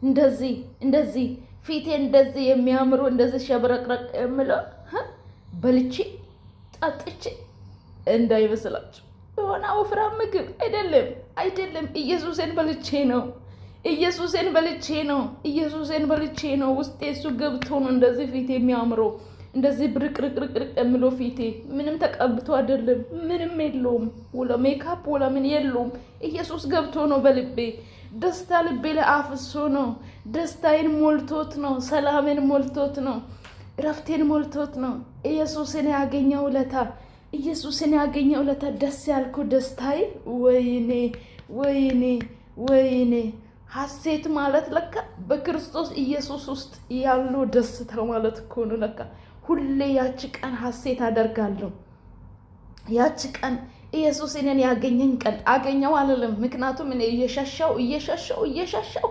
እንደዚህ እንደዚህ ፊቴ እንደዚህ የሚያምሩ፣ እንደዚህ ሸብረቅረቅ የምለው በልቼ ጠጥቼ እንዳይመስላችሁ፣ የሆነ ወፍራም ምግብ አይደለም፣ አይደለም። ኢየሱሴን በልቼ ነው። ኢየሱሴን በልቼ ነው። ኢየሱሴን በልቼ ነው። ውስጤ እሱ ገብቶ ነው እንደዚህ ፊቴ የሚያምረው፣ እንደዚህ ብርቅርቅርቅርቅ የሚለው ፊቴ። ምንም ተቀብቶ አይደለም። ምንም የለውም። ወላ ሜካፕ ወላ ምን የለውም። ኢየሱስ ገብቶ ነው በልቤ፣ ደስታ ልቤ ላይ አፍሶ ነው። ደስታዬን ሞልቶት ነው። ሰላሜን ሞልቶት ነው። እረፍቴን ሞልቶት ነው። ኢየሱስን ያገኘው ለታ፣ ኢየሱስን ያገኘው ለታ ደስ ያልኩ ደስታዬ፣ ወይኔ ወይኔ ወይኔ! ሐሴት ማለት ለካ በክርስቶስ ኢየሱስ ውስጥ ያለው ደስታ ማለት እኮ ነው። ለካ ሁሌ ያቺ ቀን ሐሴት አደርጋለሁ። ያቺ ቀን ኢየሱስ እኔን ያገኘኝ ቀን፣ አገኘው አልልም። ምክንያቱም እኔ እየሸሸው እየሸሸው እየሸሸው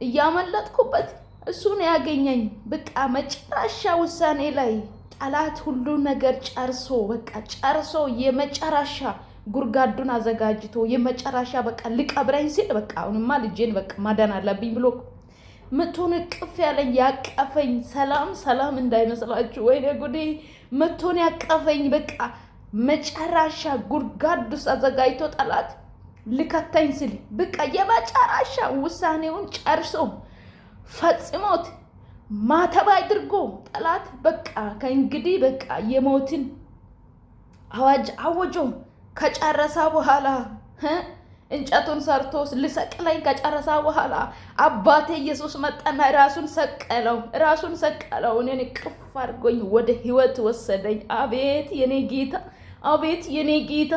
እያመለጥኩበት እሱን ያገኘኝ። በቃ መጨረሻ ውሳኔ ላይ ጠላት ሁሉ ነገር ጨርሶ፣ በቃ ጨርሶ፣ የመጨረሻ ጉርጋዱን አዘጋጅቶ፣ የመጨረሻ በቃ ልቀብረኝ ሲል፣ በቃ አሁንማ ልጄን በቃ ማዳን አለብኝ ብሎ መቶን እቅፍ ያለኝ፣ ያቀፈኝ። ሰላም ሰላም እንዳይመስላችሁ፣ ወይኔ ጉዴ! መቶን ያቀፈኝ። በቃ መጨረሻ ጉድጓድ ውስጥ አዘጋጅቶ ጠላት ልከተኝ ሲል፣ በቃ የመጨረሻ ውሳኔውን ጨርሶ ፈጽሞት ማተብ አድርጎ ጠላት በቃ ከእንግዲህ በቃ የሞትን አዋጅ አውጆ ከጨረሰ በኋላ፣ እንጨቱን ሰርቶ ልሰቅለኝ ከጨረሰ በኋላ አባቴ ኢየሱስ መጣና ራሱን ሰቀለው፣ ራሱን ሰቀለው። እኔን እቅፍ አድርጎኝ ወደ ህይወት ወሰደኝ። አቤት የኔ ጌታ፣ አቤት የኔ ጌታ፣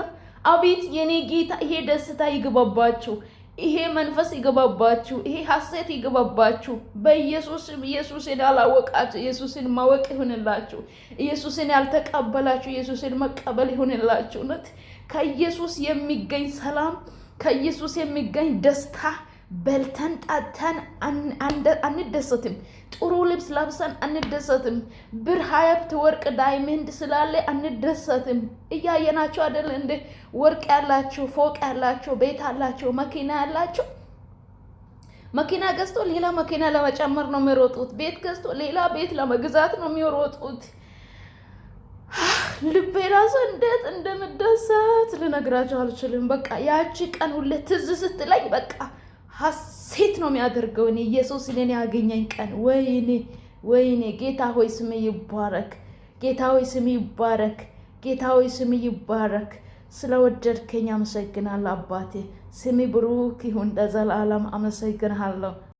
አቤት የኔ ጌታ! ይሄ ደስታ ይግባባችሁ፣ ይሄ መንፈስ ይግባባችሁ፣ ይሄ ሐሴት ይግባባችሁ። በኢየሱስ ኢየሱስን ያላወቃችሁ ኢየሱስን ማወቅ ይሁንላችሁ። ኢየሱስን ያልተቀበላችሁ ኢየሱስን መቀበል ይሁንላችሁ። እውነት ከኢየሱስ የሚገኝ ሰላም፣ ከኢየሱስ የሚገኝ ደስታ፣ በልተን ጠጥተን አንደሰትም። ጥሩ ልብስ ለብሰን አንደሰትም። ብር፣ ሀብት፣ ወርቅ፣ diamond ስላለ አንደሰትም። እያየናቸው አይደል እንደ ወርቅ ያላቸው፣ ፎቅ ያላቸው፣ ቤት ያላቸው፣ መኪና ያላቸው መኪና ገዝቶ ሌላ መኪና ለመጨመር ነው የሚሮጡት። ቤት ገዝቶ ሌላ ቤት ለመግዛት ነው የሚሮጡት። ልቤ ራሱ እንዴት እንደምደሰት ልነግራቸው አልችልም። በቃ ያቺ ቀን ሁሌ ትዝ ስትለኝ በቃ ሀሴት ነው የሚያደርገው። እኔ ኢየሱስ እኔን ያገኘኝ ቀን፣ ወይኔ ወይኔ! ጌታ ሆይ ስም ይባረክ። ጌታ ሆይ ስም ይባረክ። ጌታ ሆይ ስም ይባረክ። ስለወደድከኝ አመሰግናለሁ አባቴ። ስም ብሩክ ይሁን ለዘላለም። አመሰግንሃለሁ።